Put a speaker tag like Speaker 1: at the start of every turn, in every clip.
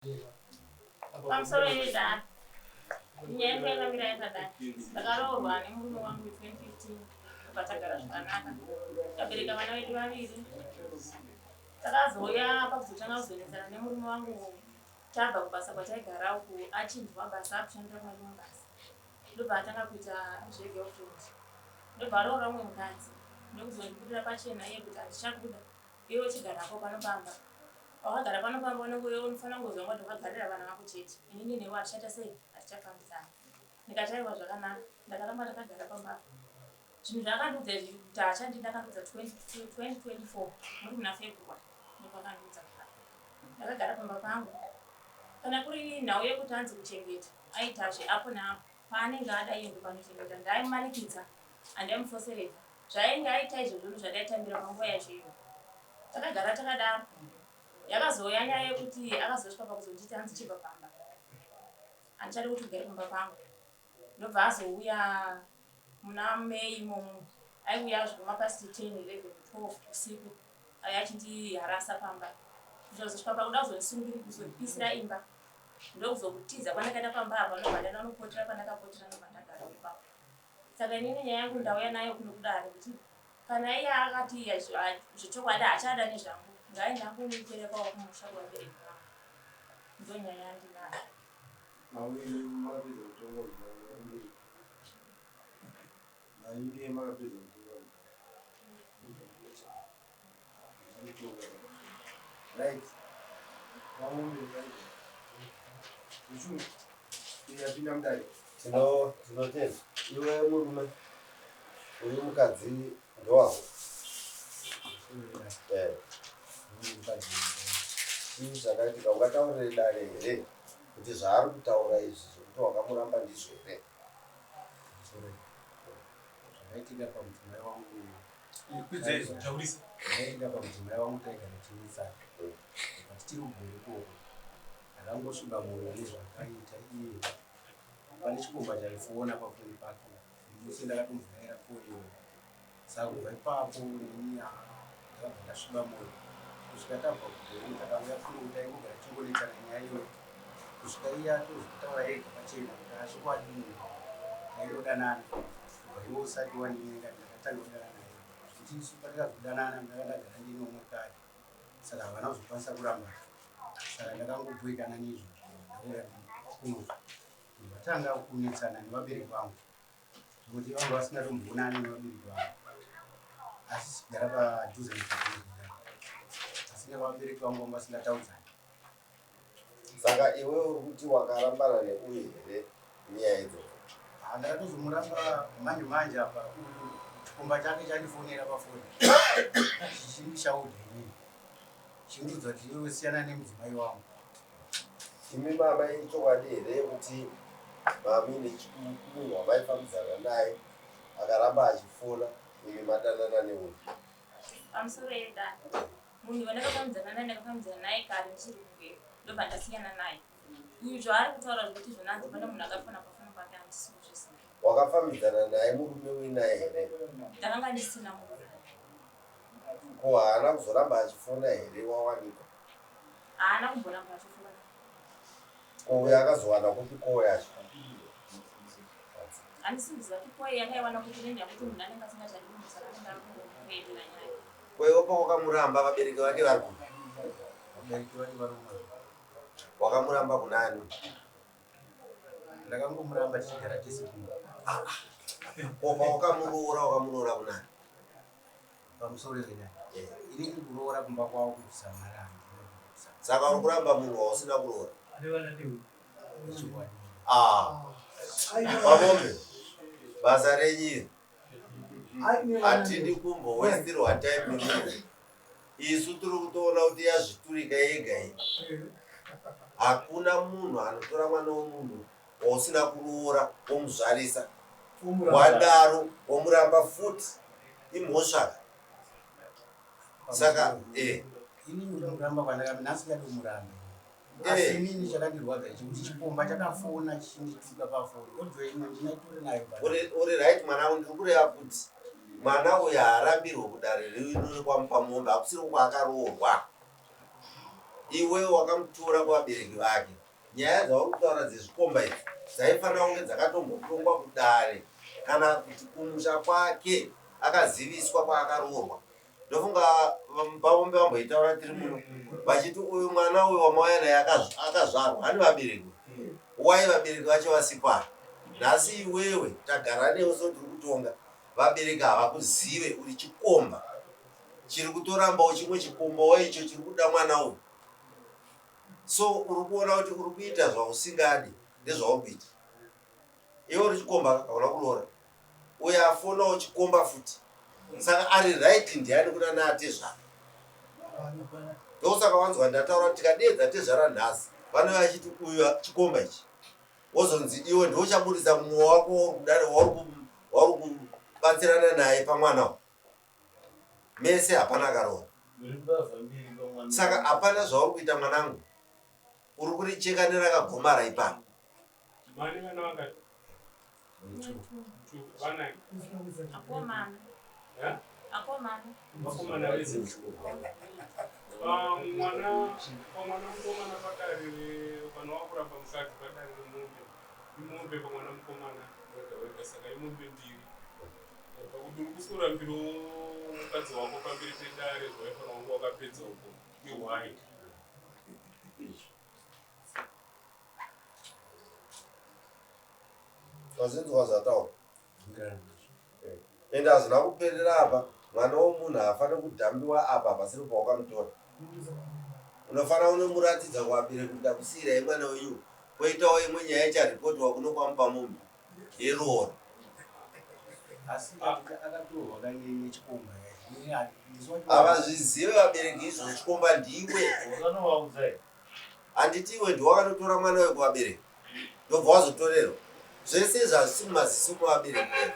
Speaker 1: Pamusoro yedare, nyaya yangu yakamira yakadai. Ndakaroorwa nemurume wangu 2015 tobva tagara zvakanaka. Tikabereka vana vedu vaviri. Takazouya pakuzotanga kuzonetsana nemurume wangu tabva kubasa kwataigara uku achinjwa basa akushandira kumwe rimwe basa. Ndobva atanga kuita zvegirlfriend. Ndobva aroora umwe mukadzi ndokuzondibudira pachena iye kuti handichakuda iwe chigara hako pano pamba. Wakagara pano pamba unenge unofanira kungoziva kuti wakagarira vana vako chete. Inini newe hatichaita sei? Hatichafambidzana. Ndikati aiwa zvakanaka. Ndakaramba ndakagara pamba apa. Zvinhu zvaakandiudza izvi kuti haachandidi akandiudza 2024 muri muna February ndopaakandiudza kudaro. Ndakagara pamba pangu. Kana kuri nhau yekuti anzi kuchengeta aita zveapo neapo. Paanenge ada iye ndopanochengeta. Ndaimumanikidza handaimufoseredza. Zvaainge aita izvozvo ndozvandaitambira panguva yacho iyoyo. Takagara takadaro. Yakazouya nyaya yekuti akazosvika pakuzonditi hanzi chibva pamba. Handichadi kuti ugare pamba pangu. Ndobva azouya muna May imomo. Aiuya zvekuma past 10, 11, 12 usiku aiya achindiharasa pamba. Kuzosvika pakuda kuzondisungiri kuzondipisira imba. Ndokuzokutiza kwandakaita pamba apa ndobva ndaenda kunopotera kwandakapotera ndobva ndagara ipapo. Saka inini nyaya yangu ndauya nayo kuno kudare kuti kana iye akati zvechokwadi haachada nezvangu ngaende angonoiterekawo kumusha kuvabereki vangu. Ndonyaya yandinayo.
Speaker 2: Makapedza kutonga kudhara. Mainge makapedza kutonga kudhara. Right. Vamombe right. Muchungu. Yapinda mudare.
Speaker 3: Tino tinotenda. Iwe murume uyu mukadzi ndowako. Eh. Chii chakaitika ungataurire dare here kuti zvaari kutaura izvi zvekuti wakamuramba ndizvo here?
Speaker 2: Zvakaitika pamudzimai wangu. Zvakaitika pamudzimai wangu taigara tichinetsana. But tiri kugore ikoko ndakangosviba mwoyo nezvaakaita iye. Pane chikomba chaifona pafoni pake. Musi ndakatomuvhaira foni iyoyo. Saka kubva ipapo neni ndakabva ndasviba mwoyo. Kusvika tabva kugore takauya kuno taingogara tichingonetsana nyaya iyoyo. Kusvika iye atozotaura ega pachena kuti azvokwadi munhu taingodanana. Kubva iwe usati wandinyenga ndakatanga kudanana naye. Zvekuti isu patakazodanana ndanga ndagara ndine umwe kare. Saka havana kuzokwanisa kuramba. Saka ndakangobhoikana neizvozvo ndauya kuno. Vatanga kunetsana nevabereki vangu. Zvekuti vanga vasingatomboonani nevabereki vangu. Asi tichigara padhuze nepadhuze. Asi nevabereki vangu vanga vasingataudzani.
Speaker 3: Saka iwe uri kuti wakarambana neuyu here nyaya idzodzo?
Speaker 2: Ndakatozomuramba manje manje apa chikomba chake chandifonera pafoni chichindishaudha inini chindiudza kuti iwe siyana nemudzimai wangu.
Speaker 3: Imi mama ichokwadi here kuti mami nemunhu wamaifambidzana naye akaramba achifona imi madanana neuyu?
Speaker 1: Pamusoro yedare. Munhu wandakafambidzana naye ndakafambidzana naye kare ndichiri kugweru ndobva ndasiyana naye. Uyu zvaari kutaura zvekuti zvona hanzi pane munhu akafona pafoni pake handisi kuzviziva.
Speaker 3: Wakafambidzana naye murume uinaye here?
Speaker 1: Ndakanga ndisina murume.
Speaker 3: Ko haana kuzoramba achifona here wawanikwa?
Speaker 1: Haana kumboramba achifona.
Speaker 3: Ko uyo akazowana kupi ko yacho?
Speaker 1: Handisi kuziva kuti ko yakaiwana kupi nenyaya yekuti munhu anenge asingachadi munhu saka anenge akutoendera nyaya.
Speaker 3: Ko iwe pawakamuramba vabereki vake vari kupi?
Speaker 2: Vabereki vake vari kumazvo.
Speaker 3: Wakamuramba kunani?
Speaker 2: Ndakangomuramba tichigara tese kuno.
Speaker 3: Ko pawakamuroora wakamuroora kunani?
Speaker 2: Pamusoro zvedare. Inini kuroora kumba kwavo kubvisa mari handina kubvisa.
Speaker 3: Saka uri kuramba munhu wausina kuroora?
Speaker 2: Chokwadi.
Speaker 3: Ah. Vamombe. Basa renyu iri. Hatidi kumbowestirwa time nemunhu. Isu tiri kutoona kuti yazviturika yega iyi. Hakuna munhu anotora mwana womunhu wausina kuroora womuzvarisa. Wadaro womuramba futi imhosva. Saka
Speaker 2: Inini kuramba kwandaka nhasi ndikadi kumuramba. Asi inini chakandirwadza chekuti chikomba chakafona chichindituka pafoni. Audio imwe ndinaitori nayo.
Speaker 3: Uri right mwana wangu, ndiri kureva kuti mwana uyu haarambirwe kudare rino rekwaMupamombe, hakusiri kwaakaroorwa. Iwe wakamutora kuvabereki vake. Nyaya dzauri kutaura dzezvikomba idzi dzaifanira kunge dzakatombotongwa kudare kana kuti kumusha kwake akaziviswa kwaakaroorwa. Ndofunga pavombe vamboitaura tiri muno vachiti uyu mwana uyu wamauya naye akazvarwa ane vabereki. Why vabereki vacho vasipo? Nhasi iwewe tagara newe so tiri kutonga vabereki havakuzive uri chikomba chiri kutorambawo chimwe chikombawo icho chiri kuda mwana uyu. So uri kuona kuti uri kuita zvausingadi ndezvauri kuita. Iwe uri chikomba hauna kuroora. Uyo afonawo chikomba futi. Saka ari right ndiani kuna naatezvara? Ndosaka wanzwa ndataura kuti tikadeedza tezvara nhasi vanouya vachiti uyu chikomba ichi. Wozonzi iwe ndouchaburitsa mumwe wako wauri kubatsirana naye pamwana uyu. Mese hapana akaroora. Saka hapana zvauri kuita mwanangu. Uri kuricheka nerakagomara ipapo.
Speaker 4: Mane vana vakati vana
Speaker 1: Akomana.
Speaker 4: Eh?
Speaker 1: Akomana.
Speaker 4: Vakomana vese. Pamwana pamwana mukomana padare kana wakuramba mukadzi padare remombe imombe pamwana mukomana wega wega saka imombe mbiri pakuti uri kusorambirawo mukadzi wako pamberi pedare zvawaifanira kunge wakapedza uko ihwai.
Speaker 3: Wazvinzwa zvataura? Ende hazvina kuperera apa. Mwana womunhu haafaniri kudhambiwa apa pasiri pawakamutora. Unofanira unomuratidza kuvabereki kuti ndakusiyirai mwana wenyu. Koitawo imwe nyaya icharipotiwa kuno kwamupa mombe yeroora.
Speaker 2: Asi akatorwa nechikomba.
Speaker 3: Havazvizive vabereki izvo chikomba ndiwe. Handiti iwe ndiwe wakanotora mwana uyu kuvabereki ndobva wazotorerwa. Zvese izvi hazvisi mumaziso mevabereki vedu.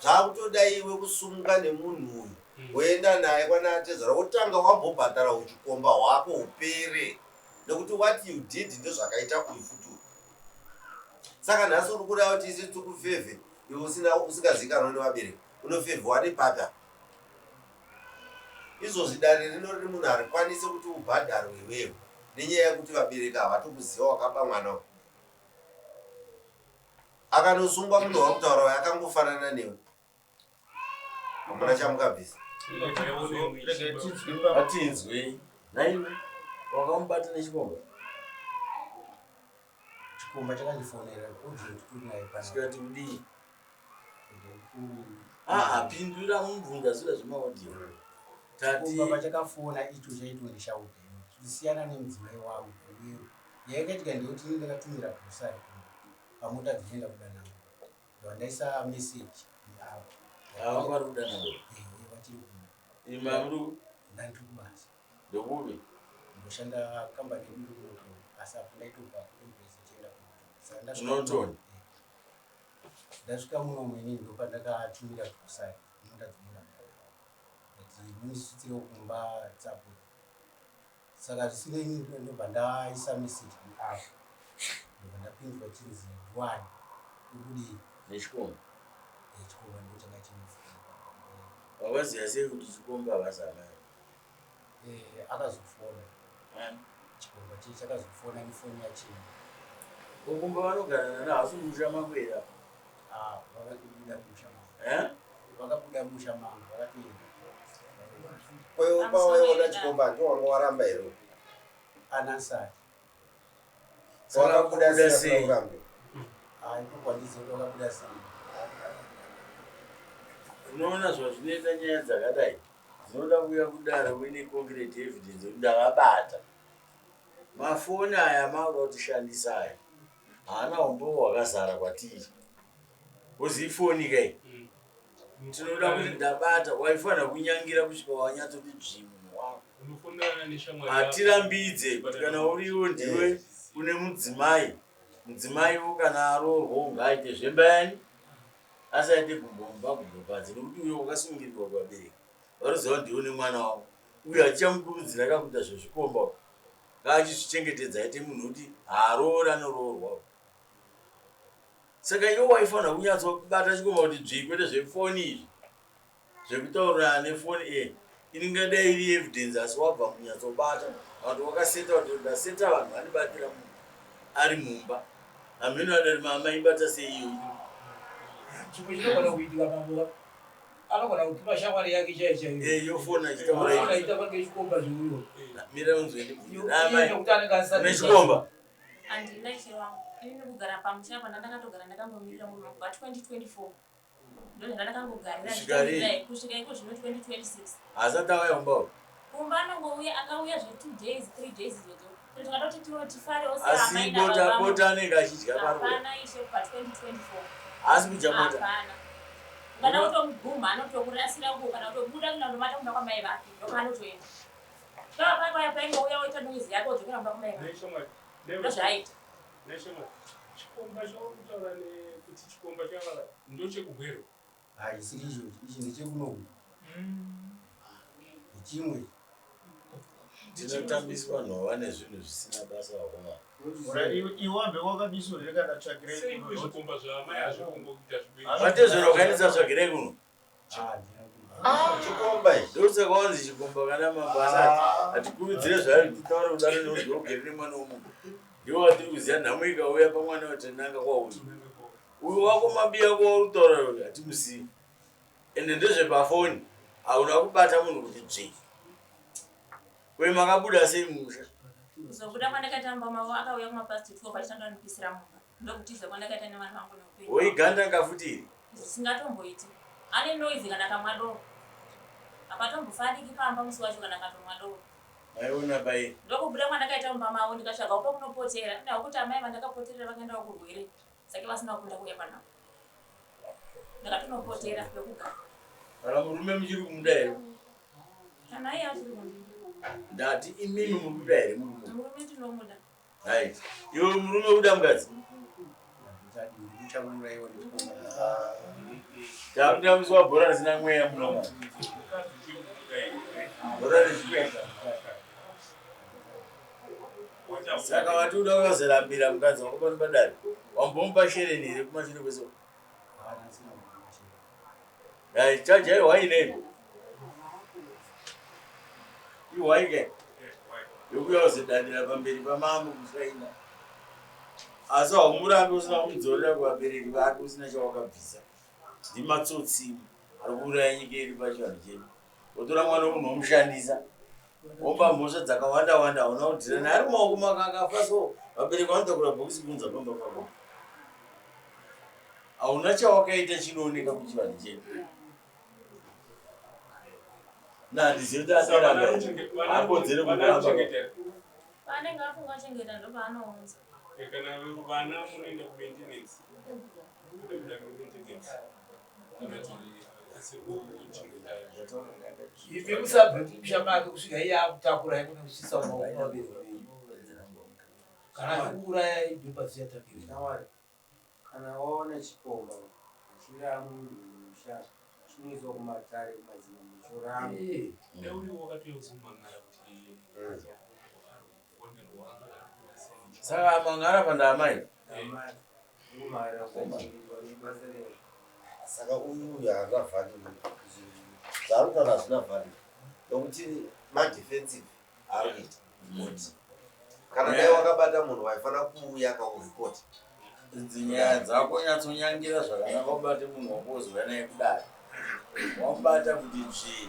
Speaker 3: Zvakutoda iwe kusumuka nemunhu uyu woenda naye kwana atezvara wotanga wambobhadhara uchikomba hwako hupere nekuti what you did ndozvakaita uyu futi uyu. Saka nhasi uri kureva kuti isu tikufevhe iwe usingazivikanwa nevabereki unofevhewa nepapi apa? Izvozvi dare rino riri munhu harikwanisi kuti ubhadharwe iwewe nenyaya yekuti vabereki havatokuziva wakaba mwana uyu. Akanosungwa munhu wakutaura uyu akangofanana newe. Hamuna chamukabvisa.
Speaker 5: Atinzwei naiwe wakamubata nechikomba.
Speaker 2: Chikomba chakandifonera audio titori naye panapa.
Speaker 5: Chikati kudii? Aa, pindura mubvunza zvira zvemaaudio. Tati
Speaker 2: Chikomba pachakafona icho chaitondishauta chisiyana nemudzimai wangu iwewe. Yayakaitika ndeyekuti ini ndakatumira grocery pamota dzinoenda kudanamo. Ndobva ndaisa message apo.
Speaker 5: Ava vari kudanamo?
Speaker 2: Ehe, vachiri kumba.
Speaker 5: Imamuru?
Speaker 2: Ndandiri kubasa.
Speaker 5: Ndokupi?
Speaker 2: Ndoshanda kambani yedu iri kuNorton, asi apo ndaitobva kuEmpress ndichienda kuNorton. Saka ndasvika
Speaker 5: Norton?
Speaker 2: Ndasvika munomu inini ndopandakatumira grocery mota dzinoenda kudanamo. Ndati mundisvitsirewo kumba tsapo. Saka zvisinei ini ndobva ndaisa message apo. Ndobva ndapindwa chinzi ndiwani uri kudii?
Speaker 5: Nechikomba?
Speaker 2: Chikomba ndo changa chine.
Speaker 5: Wakaziva sei kuti chikomba havasi amai?
Speaker 2: Akazofona. Chikomba chichi chakazofona nefoni yachino.
Speaker 5: Kokumba vanogara nana hasi musha makwera?
Speaker 2: Ah, vakabuda musha mangu.
Speaker 5: Eh?
Speaker 2: Vakabuda musha mangu vakatoenda.
Speaker 3: Kwewe pawaiona chikomba ndiwo wanga waramba here?
Speaker 2: Anasati.
Speaker 3: Wakabuda
Speaker 5: Wakabuda
Speaker 3: sei?
Speaker 5: sei?
Speaker 3: Urambe.
Speaker 2: Ah, ipo kwandiziva kuti wakabuda sei.
Speaker 5: Unoona zvazvinoita nyaya dzakadai dzinoda kuuya kudare uine concrete evidence yekuti ndakabata. Mafoni aya makuda kutishandisa aya haana umbowo hwakazara kwatiri. Kozi ifoni kai tinoda kuti ndabata, waifanira kunyangira kusvika wanyatsoti dzvi munhu wako.
Speaker 4: Unofonana neshamwari yako.
Speaker 5: Hatirambidze kuti kana uriwo ndiwe une mudzimai, mudzimaiwo kana aroorwa ngaaite zvembayani asaite gumbo mumba gumbo panze, nekuti uyo wakasungirirwa kuvabereki vanoziva kuti ndiwe nemwana wavo. Uyo hatichamukurudzira kakuita zvezvikomba, ngaachizvichengetedza aite munhu kuti haaroori anoroorwa. Saka iwe waifanira kunyatsobata chikomba kuti dzvi, kwete zvefoni izvi zvekutaurirana nefoni. E, inongadai iri evidence, asi wabva kunyatsobata Vanhu wakaseta kuti ndaseta vanhu vandibatira munhu ari mumba. Hameno adari mama ibata sei iyoyi.
Speaker 6: Chimwe chinogona kuitika mambo anogona kutuma shamwari yake chaiyo chaiyo.
Speaker 5: Eh, yofona ichitaura
Speaker 6: Yofona ichitaura ngechikomba zveuyo.
Speaker 5: Mira unzwe ndibvunze.
Speaker 6: Iye nekuti anenge asati.
Speaker 5: Nechikomba.
Speaker 1: Handina ishe wangu. Ini kugara pamusha apa ndandakatogara ndakangomirira munhu kubva 2024. Ndozvandakangogarira
Speaker 5: Kusvika rini?
Speaker 1: kusvika iko zvino 2026.
Speaker 5: Asati auya kumba uko.
Speaker 1: Kumba anongouya akauya zve 2 days 3 days idzodzo. Tikatoti tifarewo
Speaker 5: Asi
Speaker 1: seamai
Speaker 5: bota
Speaker 1: nababa.
Speaker 5: bota anenge achidya paruwa.
Speaker 1: Hapana ishe kubva 2024.
Speaker 5: Haasi kudya bota.
Speaker 1: Hapana. Kana kutomugumha anotokurasira uko kana kutobuda kana kutomata kumba kwamai vake ndokwanotoenda. Pava paya paingouya woita noise yake wodzokera kumba kwamai vake. Ndozvaaita.
Speaker 4: Neshamwari, chikomba chauri kutaura nekuti chikomba chavara ndochekugwero.
Speaker 2: Haisiri icho, ichi ndechekunoku. Chimwe.
Speaker 5: Tinotambiswa nhova nezvinhu zvisina basa vakomana.
Speaker 7: Iwambe wakabiswa here kana tsvagirai
Speaker 4: Sei
Speaker 7: kuno?
Speaker 4: zvikomba zvaamai hazvikumbokuita zvibereki?
Speaker 5: Vatezvera ukaendesa tsvagirai kuno.
Speaker 3: Chikomba ichi.
Speaker 5: Ndosaka wanzi chikomba kana mambo asati hatikurudzire zvayo titaure kudaro nekuti ugere nemwana womunhu. Ndiwo watiri kuziva nhamo ikauya pamwana watinanga kwauyu. Uyu wako mabiya ko wauri kutaura uyu hatimuzivi. Ende ndezvepafoni hauna kubata munhu kuti dzvii. Kwe makabuda sei mumusha?
Speaker 1: Kuzobuda kwandakaita mumba mavo akauya kumapast 12 achitanga kundipisira mumba. Ndokutiza kwandakaita nevana vangu neupenyu.
Speaker 5: Woigandanga futi iri.
Speaker 1: Zvisingatomboiti. Ane noise kana akamwa doro. Hapatombofariki pamba musi wacho kana akatomwa doro.
Speaker 5: Maiona pai.
Speaker 1: Ndokubuda kwandakaita mumba mavo ndikatsvagawo pekunopotera. Ndakuti amai vandakapoterera vakaendawo kurwere. Saka vasina kukunda kuuya panapa. Ndakatonopotera pekugara.
Speaker 5: Kana murume muchiri kumuda here?
Speaker 1: Kana iye achiri kundida.
Speaker 5: Ndati imimi muri kuda here murume?
Speaker 1: Murume ndinomuda.
Speaker 5: Right. Iwe murume kuda mukadzi? Takutambiswa bhora risina mweya muno. Bhora rechikweta. Saka wati uda kukazorambira mukadzi wako pano padare. Wambomupa shereni here kumashure kwese? Right, chaja ihwai nei? Ihwai ke? Yokuya kuzodanira pamberi pamambo kusaina. Asi haumurambi usina kumudzorera kuvabereki vake usina chawakabvisa. Ndimatsotsi ari kuuraya nyika yedu pachivanhu chedu. Wotora mwana wemunhu womushandisa. Wopa mhosva dzakawanda wanda hauna kudhirana ari mumaoko mako akafa so vabereki vanotakura bhokisi kuunza pamba pako. Hauna chawakaita chinooneka kuchivanhu chedu. Nandizivi kuti anoramba here. Haakodzeri kuramba.
Speaker 1: Paanenge afunga kuchengeta ndopaanounza.
Speaker 4: Kana vana munoenda kumaintenance. Kuda kumaintenance. Kana kuti asiri kuchengeta.
Speaker 6: Imi musabve mumusha make kusvika iye akutakurai kunokusvitsa mumaoko mavabereki venyu. Kana achikuurayai ndopazvichatangira.
Speaker 2: Shamwari, kana waona chikomba chiramba munhu mumusha chinoiswa kumatare kumadzimambo choramba.
Speaker 4: Neuri wakatouya kuzomhan'ara kuti
Speaker 5: Saka mang'ara pandaamai.
Speaker 2: Amai, kumara kuchengetwa nebasa rei.
Speaker 3: Saka uyu uyu haana value. Zvaari kutaura hazvina value. Nokuti madefensive aari kuita. Kuti kana dai wakabata munhu waifanira kuuya akauripota.
Speaker 5: Idzi nyaya dzako nyatsonyangira zvakanaka ubate munhu wako wozouya naye kudare. Wamubata kuti dzvii.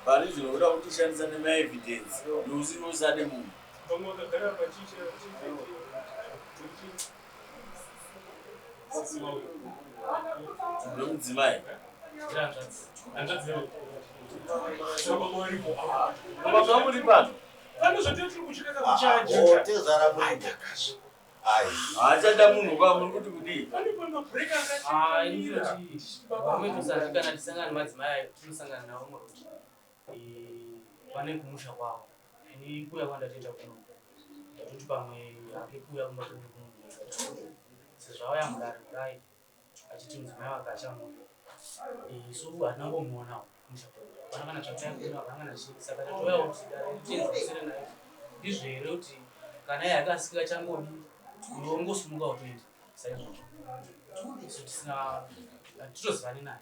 Speaker 5: Pari zvino uda kutishandisa nemaevidence nousiri usade munhu.
Speaker 4: Vamwe vakagara vachicha
Speaker 5: Ndomudzimai.
Speaker 4: Baba
Speaker 5: muri pano.
Speaker 4: Pane zvatiri tiri kucheka kuchaji.
Speaker 3: Oh, tezvara munhu. Ai.
Speaker 5: Haachada munhu kwa muri kuti kudii?
Speaker 4: Pane pamabreak
Speaker 8: Ah, inoti vamwe tosati kana tisangana nemadzimai ayo tinosangana navo muroad pane kumusha kwavo. Ini kuuya kwandatoita kuno ndatoti pamwe ake kuuya kumba kwedu kuno sezvo auya mudare kudai achiti mudzimai wake achamuda. Isu hatina kumbomuonawo kumusha kwedu. Hapana kana tsvakai kuno, hapana kana chii. Saka tatouyawo kuti dare tienzesere naye. Ndizvo here kuti kana iye akasika changodi iwe ungosimuka utoenda saizvozvo. Isu tisina hatitozivani naye.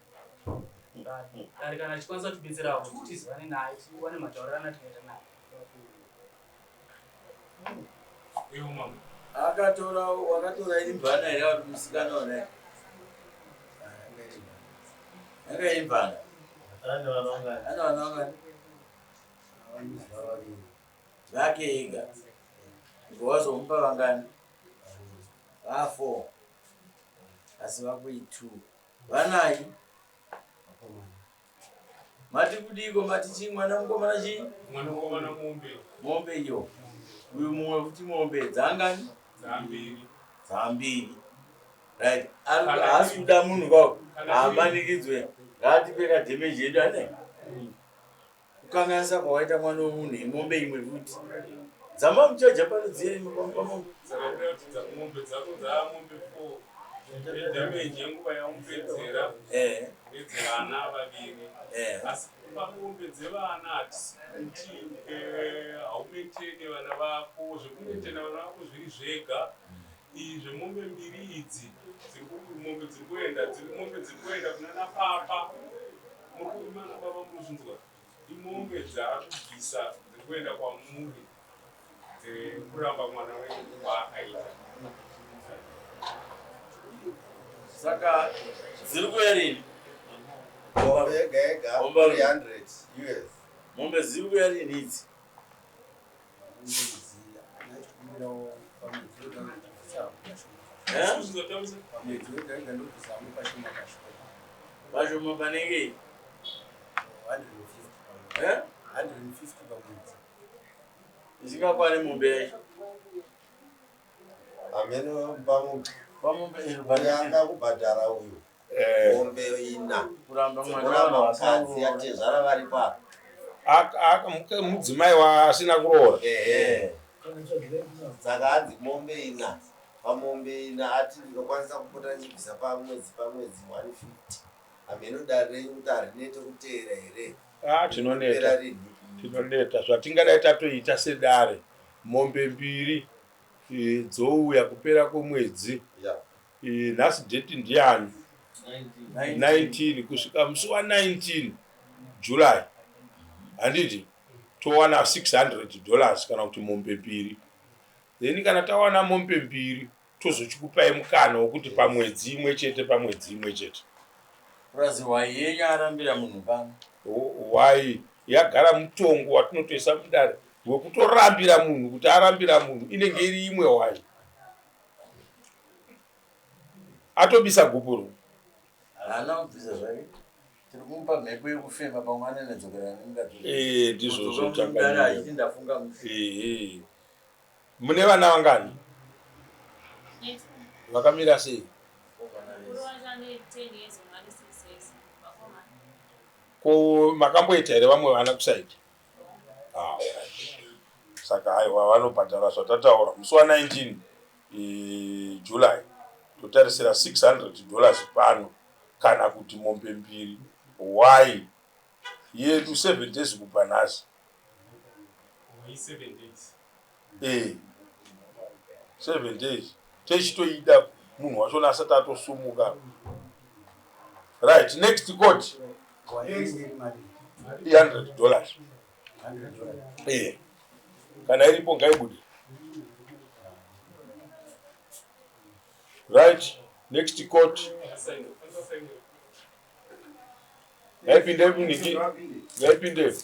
Speaker 8: Dare kana achikwanisa kutibetserawo kuti tizivane naye tiwane mataurirano atingaita naye.
Speaker 5: Akatora wakatora iri mvana here kuti musikana ona? Yanga iri mvana.
Speaker 7: Ane vana vangani?
Speaker 5: Ana vana vangani? Vake ega. Wazomupa vangani? Va4. Asi vako i2. Vanai? Mati kudiko mati chii mwana mukomana chii?
Speaker 4: Mwana mukomana mombe.
Speaker 5: Mombe iyo. Uyu mumwe futi mombe dzangani?
Speaker 4: Dzambiri.
Speaker 5: Dzambiri. Right. Haasi kuda munhu kwako. Haamanikidzwe. Ngaatipe kadhemeji yedu ane. Kukanganisa kwawaita mwana wemunhu imombe imwe futi. Dzama muchaja pano dziye imwe pamombe.
Speaker 4: Saka kuda kuti mombe dzako dzaamombe 4. Nedhameji yenguva yaumupedzera nedzevana vaviri. Asi pamombe dzevana hatisi kuti haumentene vana vako, zvekumentena vana vako zviri zvega. Iyi zvemombe mbiri idzi mombe dziri kuenda mombe dziri kuenda kunana papa. Muri kuimana baba munozvinzwa. Imombe dzaakubvisa dziri kuenda kwamuri dzekuramba mwana wenyu kwaakaita.
Speaker 5: Saka dziri kuya rini?
Speaker 3: Mombe yega yega 300 US.
Speaker 5: Mombe dziri kuya rini idzi? Pashoma panenge?
Speaker 2: 150 pamwedzi.
Speaker 5: Isingakwane mombe yacho.
Speaker 3: Ameno pamombe.
Speaker 5: Pamombe
Speaker 3: Yanga kubhadhara uyu. Mombe ina.
Speaker 5: Kuramba mwana
Speaker 3: Kuramba mukadzi atezvara vari pa.
Speaker 9: Mudzimai waasina kuroora.
Speaker 3: Ehe. Saka hanzi mombe ina. Pamombe ina ati ndinokwanisa kupota ndichibvisa pamwedzi pamwedzi 150. Ameno dare renyu kuti harinete kuteera here?
Speaker 9: Ah, tinoneta. Tinoneta. Zvatingadai tatoita sedare. Mombe mbiri dzouya kupera kwemwedzi. Nhasi date ndiyani? 19 kusvika musi wa 19 July. Handiti towana $600 kana kuti mombe mbiri. Then kana tawana mombe mbiri tozochikupai mukana wekuti pamwedzi imwe chete pamwedzi imwe chete.
Speaker 5: Purazi hwai yenyu arambira munhu pano.
Speaker 9: Hwai yagara mutongo watinotoisa mudare wekutorambira munhu kuti arambira munhu inenge iri imwe hwai. Atobisa gupuro.
Speaker 5: Haana kubvisa zvake. Tiri kumupa mhepo yekufema pamwe anenedzokera nemukadzi.
Speaker 9: Ndizvo
Speaker 5: Mudare achiti ndafunga mushe.
Speaker 9: Mune vana vangani? Vakamira sei? Ko makamboita here vamwe vana kusaidi? Saka haiwa vanobhadhara zvatataura musi wa 19 July totarisira $600 pano kana kuti mombe mbiri hwai yedu 7 days kubva nhasi.
Speaker 4: 7 days.
Speaker 9: 7 days techitoida munhu wachona asati atosumuka. Right, next court. $100. Kana iripo ngaibude. Right, next court. Ngaipinde muniki. Ngaipinde.